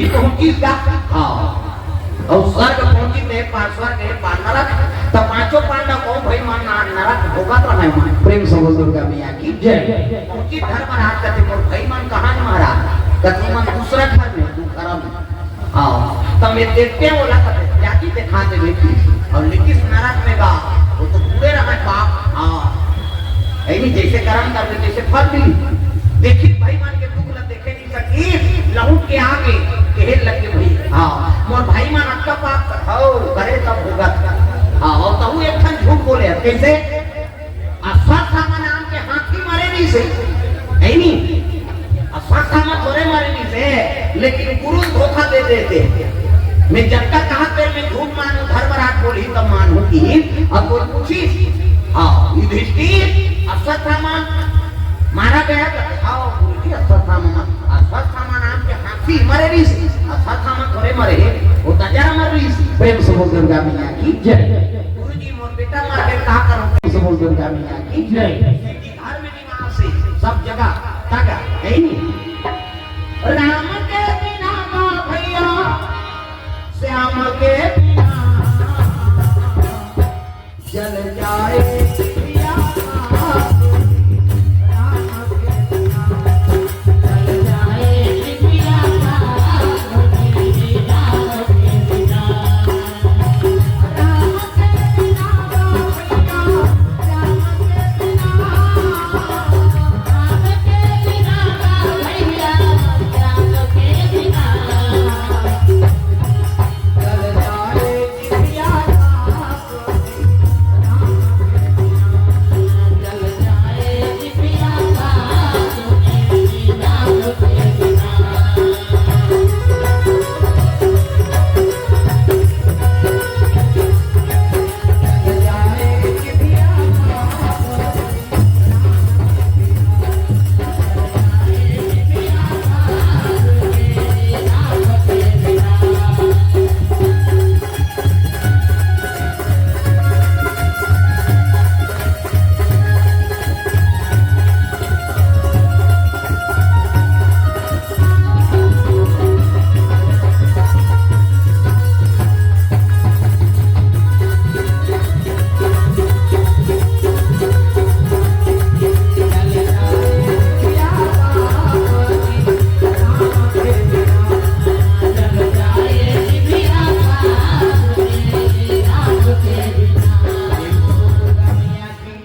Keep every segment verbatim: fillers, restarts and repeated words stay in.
पहुंचिस गा। हाँ। अउ स्वर्ग पहुंचिस, ए पार स्वर्ग, ए पार नरक। त पांचों पांडव कहूं भई मन ना नरक भोगत रहय मन। प्रेम से बोल दुर्गा मैया की जय। पहुंचिस धर्मराज कथे, मोर भई मन कहां हे महाराज? कथे, मन दूसरा घर में, तू घर में। हाँ। त मैं देखते ओला कथे, जाके देखा दे बेटी। अउ लेकिस नरक में गा, वो तो पूरे रहय बाप। हाँ। ऐनी जैसे करम करबे, तैसे फल मिली। देखिस भई मन के दुख ल देखे सकी लहुट के आगे, कहे लगे भई, हाँ, मोर भई मन अतका पाप हव, करे तब भुगत। हाँ, अउ तहूं एक ठन झूठ बोले, कइसे? अश्वत्थामा नाम के हाथी मरे रहिसे, हे नी? अश्वत्थामा थोरे मरे रहिसे, लेकिन गुरु धोखा दे देते। मैं जतका कहा तेला मैं झूठ मानूं, धर्मराज बोलही तब मानहूं कि, अउ कोई पूछिस, हाँ, युधिष्ठिर, अश्वत्थामा मारा गया त, आओ गुरुजी, अश्वत्थामा, अश्वत्थामा नाम के हाथी मरे रहिस, अश्वत्थामा थोरे मरे, वो त जरा मर रहिस। प्रेम से बोल दुर्गा मैया की जय। गुरुजी, मोर बेटा मर गे, का करूं? प्रेम से बोल दुर्गा मैया की जय। सिद्धिधाम में निवास हे, सब जगह तगा, हे नी? राम के बिना ना भैया, श्याम के बिना जल जाए जिया का, राम के बिना जल जाए जिया का।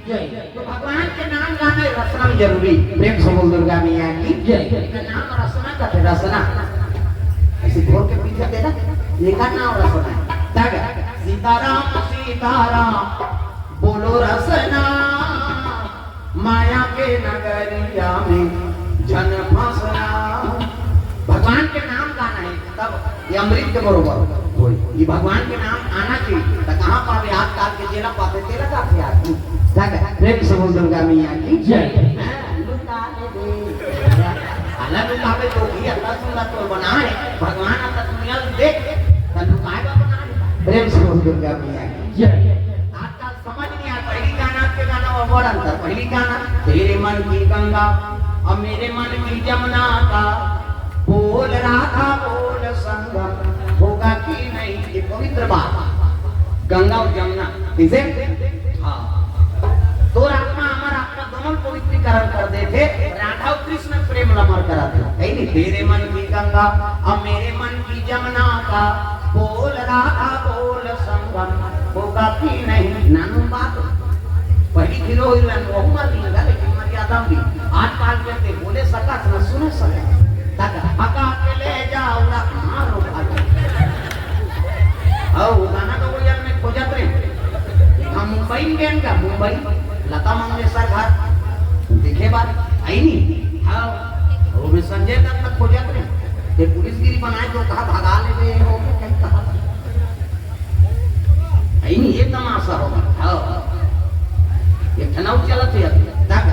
जय। तो भगवान के नाम गाना रसना में जरूरी। प्रेम से बोल दुर्गा मैया की जय। एकर नाम रसना कथे, रसना। ऐसे घोर के पीछे दे ना, एकर नाम रसना हे। तब सीताराम, सीताराम, बोलो रसना, माया के नगरिया में झन फंसना। भगवान के नाम गाना हे, तब ये अमृत के बरोबर होय। ये भगवान के नाम आना चाहिए। त कहाँ पावे? आजकल के जेला पाथे, तेला गाथे आदमी। जाके प्रेम से बोल दुर्गा मैया की जय। हाँ, लुका ले दे। अलग लुकावे तो भी अतना सुंदर तो बना हे। भगवान अतना दुनिया ल देख, त लुकाए बर बना हे। प्रेम से बोल दुर्गा मैया की जय। आजकल समझ नहीं आता, पहली कान्हा के गाना में बड़ अंतर। पहली कान्हा, तेरे मन की गंगा और मेरे मन की जमुना का, बोल राधा बोल संगम होगा कि नहीं, ये पवित्र बात, गंगा और जमुना, ठीक है? हाँ। तोर आत्मा, हमर आत्मा, दोनों पवित्रीकरण कर देथे, राधा और कृष्ण प्रेम ल अमर करत हे। हे नहीं, तेरे मन की गंगा और मेरे मन की जमुना का, बोल राधा बोल संगम होगा कि नहीं। नानू बात, पहली फिरो हिरन वहू मर गई, लेकिन मर्यादा में भी। आजकल के ते बोले सकत न सुने सकत। तक हका के ले जाओ ना मारो भाई। अउ गाना तो कोई यार मैं खोजत रहे। हम मुंबई में गए का, मुंबई। लता मंगेशकर घर देखे बात आई नहीं। हाँ, वो भी संजय दत्त तक खोजत रहे। ये पुलिसगिरी बनाए तो कहा भगा ले गए हो, कहीं कहा। अइनी ये तमाशा होगा। हाँ। एक ठन अउ चलत हे अभी। तक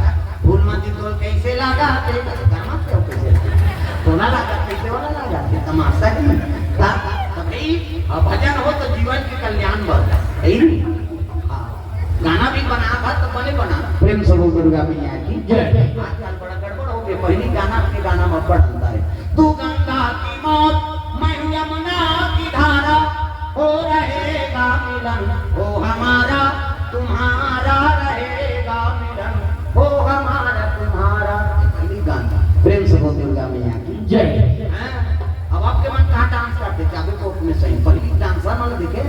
फूल मती तोल कैसे लागा? ते गरमा के कैसे लागा? तोला लागा, कैसे वाला लागा? ये तमाशा ही। तक, तभी, हाँ, भजन हो तो जीवन के कल्याण बर। अइनी। हाँ। गाना भी बना था तो बने बना। प्रेम से बोल दुर्गा मैया की जय। आजकल बड़ा गड़बड़ हो गया। पहली गाना अपने गाना में बड़ अंतर है। तू गंगा की मौत वो हमारा तुम्हारा रहेगा मिलन, वो हमारा तुम्हारा। ये पहली गाना। प्रेम से बोल दुर्गा मैया की। जय। हाँ, अब आपके मन कहाँ डांस करते, जाबे कोर्ट में सही। पहली डांसर मन देखे,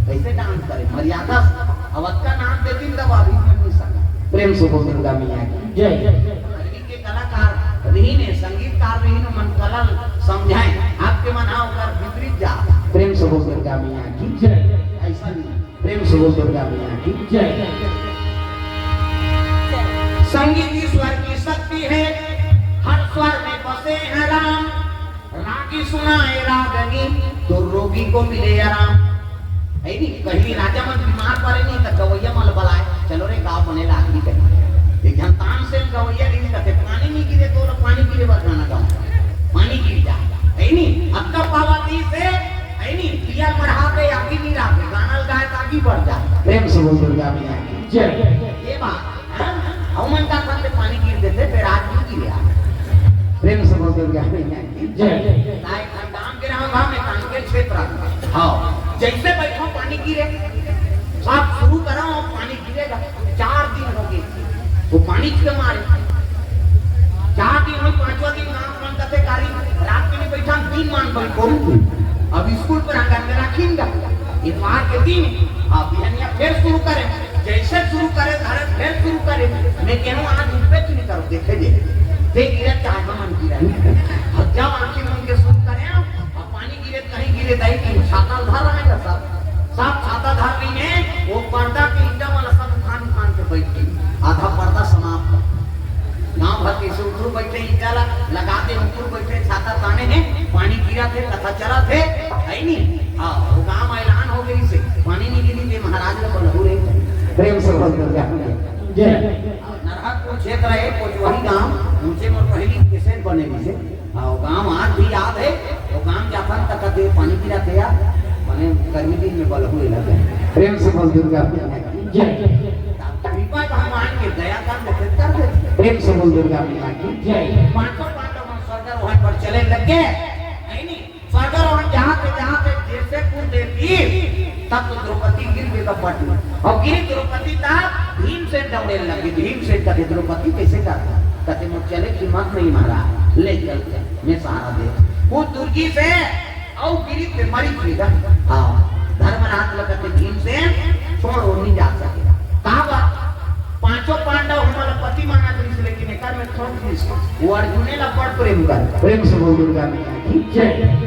कैसे डांस करे, मर्यादा से। अब अतका नाम देती तब अभी मन नहीं सका। प्रेम से बोल दुर्गा मैया की। जय। पहली के कलाकार रहिन हे, संगीतकार रहिन हे, मन कला ल समझाए। आपके मन हा ओकर विपरीत जा। प्रेम से बोल दुर्गा मैया की। जय। ऐसा नहीं। प्रेम से बोल दुर्गा मैया की। जय। संगीत ईश्वर की शक्ति है, हर स्वर में बसे हैं राम। रागी सुनाए रागनी, तो रोगी को मिले आराम। है नी, कहीं राजा मन बीमार पड़े नहीं तो गवैया मन बलाए, "चलो रे, गाँव बने लागनी कहीं।" एक झन तानसेन गवैया नहीं कहते, "पानी नहीं गिरे तो लोग पानी पीने बर गाना गाओ, पानी गिर जा।" है नी, अक्का पावा दी से, है नी, दिया बढ़ा के आगे नहीं रहा, गाना गाए तो आगे बढ़ जा। प्रेम से बोल दुर्गा मैया की। जय। ये बात, हाँ? अउ मन का करते पानी गिर देते, फिर आज नहीं गिरे आप। प्रेम से बोल दुर्गा मैया की। जय। ताई खानदान के रहा गाँव में कांकेर क्षेत्र। हाँ, जैसे बैठो पानी गिरे, साहब शुरू करो, पानी गिरेगा। चार दिन हो गए, वो पानी के मारे। चार दिन हो, पांचवा दिन गाँव मन कथे कारी, रात के नहीं बैठा, दिन मान बैठो। अब स्कूल पर आकर के रखेंगे, इतवार के दिन, हाँ, बिहनिया फिर शुरू करें। जैसे शुरू करे, धरे फिर शुरू करे। मैं कहूँ, आज उठबे क्यों नहीं करो, देखे दे। देख लिया, चार मन गिरा। अब जब आंखें मन के शुरू करें, अब पानी गिरे, कहीं गिरे, दाई की छाता धर रहेगा सब। सब छाता धर रही है, वो पर्दा के ईंटा वाला सब उठान उठान के बैठ गई। आधा पर्दा समाप्त। गांव भर के से उठरू बैठे, ईंटा ला लगा दे, उठरू बैठे, छाता ताने हैं, पानी गिरा थे, कथा चला थे, है नी? हाँ, वो गांव ऐलान हो गई से, पानी नहीं गिरी थे, महाराज लोग लहू रहे। प्रेम से बोल दुर्गा मैया। जय। नरहरपुर क्षेत्र है, कोचवही गांव, ऊंचे में पहली कैसेट बने थे। हाँ, वो गांव आज भी याद है, वो गांव जाता न तक दे पानी गिरा थे यार, माने गर्मी दिन में बलहू लगे। प्रेम से बोल दुर्गा मैया की। जय। कृपा भगवान के दया कर देते, कर देते। प्रेम से बोल दुर्गा मैया की। जय। पांचों पांडव मन स्वर्गारोहण पर चले लग गए, है नी? स्वर्गारोहण जहाँ से, जहाँ से जैसे कुल देती, तब तो द्रौपदी गिर गई कपट में। और गिरी द्रौपदी, तब भीमसेन दौड़े लगे। भीमसेन कहते, "द्रौपदी कैसे करता?" कहते, "मुझे चले की हिम्मत नहीं महाराज, ले चलते, मैं सहारा दे।" वो दुर्गी से और गिरी थे, मरी थी ना। हाँ, धर्मराज लोग कहते, "भीमसेन छोड़, वो नहीं जा सके।" कहाँ बात? पांचों पांडव हमारा पति माना तो इसलिए कि एकर में थोक दिस, वो अर्जुने ला बड़ प्रेम कर। प्रेम से बोल दुर्गा मैया की जय।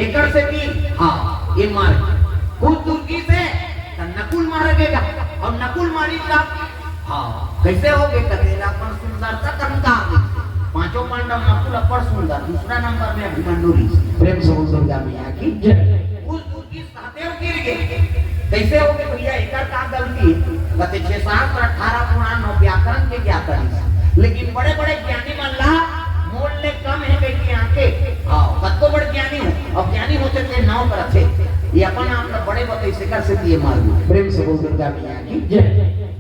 एकर से की, हाँ, ये मार खुद दुर्गी से, त नकुल मार गेगा, और नकुल मारी का, हाँ, कैसे हो गए? कते ला अपन सुंदरता का अहंकार दे। पांचों पांडव नकुल अपर सुंदर, दूसरा नंबर में अभिमन्यु ऋषि। प्रेम से बोल दुर्गा मैया की जय। खुद दुर्गी सहदेव गिर गए। कैसे हो गए भैया, एकर का गलती? कहते, "छह शास्त्र, अठारह पुराण और व्याकरण के ज्ञाता नहीं।" लेकिन बड़े-बड़े ज्ञानी मन ला मोल ले कम है कह के आके, हाँ, कतको बड़ ज्ञानी हो, अब ज्ञानी होते थे नौ पर थे, ये अपन आप ला बड़े बतई से कर से दिए मार। प्रेम से बोल दुर्गा मैया की जय।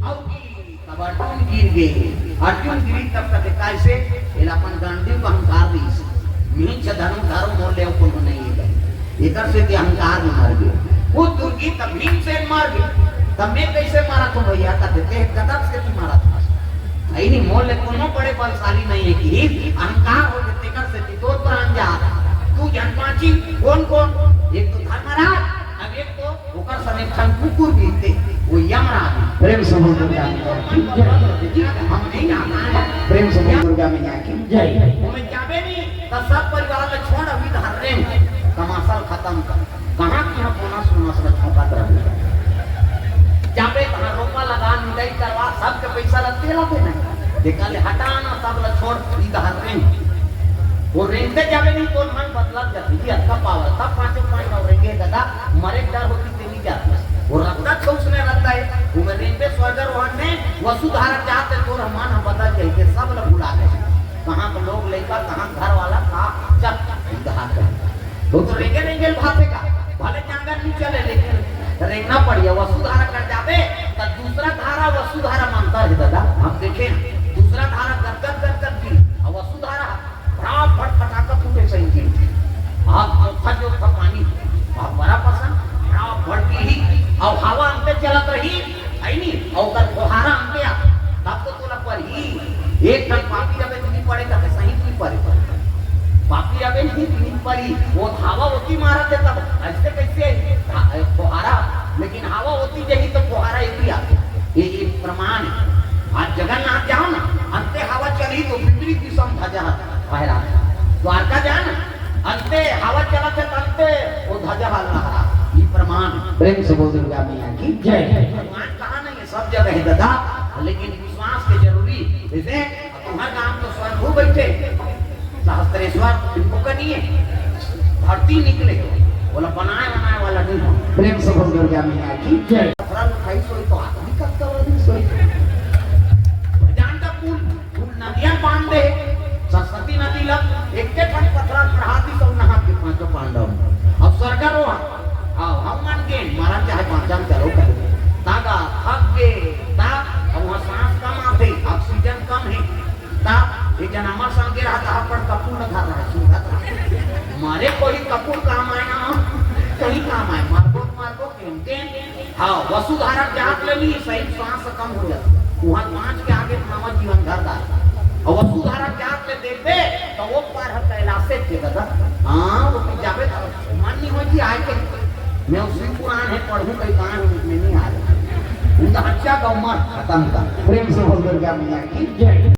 अब की तब अर्जुन गिर गए। अर्जुन गिरी तब कहते, "कैसे?" एला अपन गांडीव का अहंकार दिस। "मिहिंच धनुष धरो मोर ले कोनो नहीं है।" एकर से के अहंकार में मर गए। वो दुर्गी तब भीमसेन मर गए। तब मैं कैसे मारा था भैया? कहते, "ते गदब से तू मारा था।" नहीं, मोर ले कोनो बड़े बलशाली नहीं है कि अहंकार हो गए, तेकर से कि तोर प्राण जा। तू जनपाची, कौन कौन? एक तो धर्मराज, अब एक तो ओकर सने एक ठन कुकुर भी थे, वो यमराज। प्रेम से बोल दुर्गा मैया की जय। हम नहीं जाना है। प्रेम से बोल दुर्गा मैया की जय। वो में जाबे नहीं, तो सब परिवार ला छोड़, अभी धर रहे हैं, तमाशा खत्म कर। कहाँ की हम बोनस वोनस ला झोंकत रहे? जाबे तहाँ रोपा लगा, निंदाई करवा, सबके पैसा ला तेला देना। देखा ले, हटाना, सब ला छोड़, ई धर रहे हैं। वो रेंगते जाबे नहीं, तो मन बदलत जाती, ये अतका पावर, तब पांचों पांडव रेंगे दादा, मरे डर होती तेनी जाती। वो रद्दा तो उसने रद्दा है, वो में रेंगे स्वर्गारोहण में वसुधारा जाते तो रहमान हम बदल जाएंगे, सब लोग भुला गए। कहाँ के लोग लइका, कहाँ घर वाला, का जब उधार कर। वो तो रेंगे रेंगे भाते का, भले जांगर नहीं चले, लेकिन रेंगना पड़िया। वसुधारा कर जाबे, तो दूसरा धारा वसुधारा मानता है दादा। हम देखे हैं, दूसरा धारा गदगद गदगद की, और वसुधारा फटाफट फटाका फूटे सही की। आप चौथा जो था पानी, आप बड़ा पसंद, फटाफट की ही हवा ओती मारत हे तब अइसे कइसे हा-, फोहारा, लेकिन हवा ओती जाही तो फोहारा एती आथे। ये, ये प्रमाण हे। आज जगन्नाथ जाओ ना, अंते हवा चलही तो भीतरी दिशा म ध्वजा फहरा। द्वारका जाओ ना, अंते हवा चलत हे, अंते वो ध्वजा लहरा। ये प्रमाण हे। प्रेम से बोल दुर्गा मैया की जय। भगवान कहाँ नहीं है, सब जगह है दादा, लेकिन विश्वास के जरूरी। जैसे तुम्हारे गांव तो स्वयंभू बैठे, सहस्त्रेश्वर, इनको का नहीं है, धरती निकले, बोला बनाए बनाए वाला नहीं हो। प्रेम से बोल दुर्गा मैया की जय। पथरा उठाई सोई तो आदमी कब तक आदमी सोई? जानता पुल, पुल नदिया बांध दे, सरस्वती नदी लग, एक के ठन पथरा चढ़ा दी सब नहा के पांचों पांडव। अब स्वर्गारोहण, आओ, हम मान के, मारा चाहे पांचन चलो करो। तागा, थक गे, ता, अब वहाँ सांस कम आते, ऑक्सीजन कम है। ता, ये जन हमर संगे रहा, ता अपन कपूर न धर रहा, सुनत रहा। मारे कोई कपूर काम आए ना, कहीं काम आए, मारबो, मारबो, केम, केम। हाँ, वसुधारा जात ले नहीं, सही सांस कम हो जाता। वहाँ पाँच के आगे नवा जीवन धर डाल। और वसुधारा जात ले देबे, तो वो पार है कैलाश से के दादा। हाँ, वो तो जाबे तो मन नहीं हो जी आए के। मैं उसी पुराण है, पढ़ूं कहीं कहाँ है, मैं नहीं आ रहा। उनका अच्छा गौ मत खत्म कर। प्रेम से बोल दुर्गा मैया की जय।